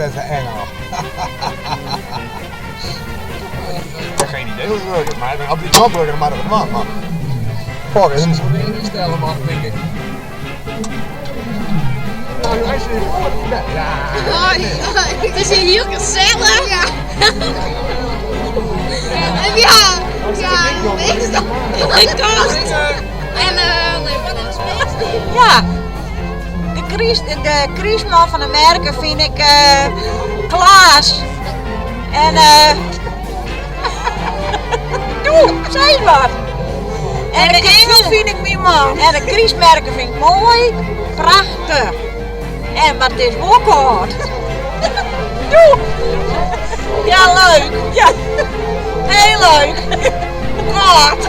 ouderwetse engel. Ik heb geen idee hoe het werkt, maar op die knop drukken maar dat man. Maar fuck is het? Instellen mag, denk ik. Nou, hij zit Ja. Hoi. Het is hier heel gezellig. Ja. Ja, ja, meestal. Ik dacht. En wat is het meest? Ja, de, kryst, de krystman fan de merke fyn ik Klaas. En eh. Doe, sis wat. En de engel fyn ik myn man. En de krystmerke fyn ik moai, prachtich. En, mar it is wol kâld. Doe. Ja, leuk. Ja, heel leuk. Kâld.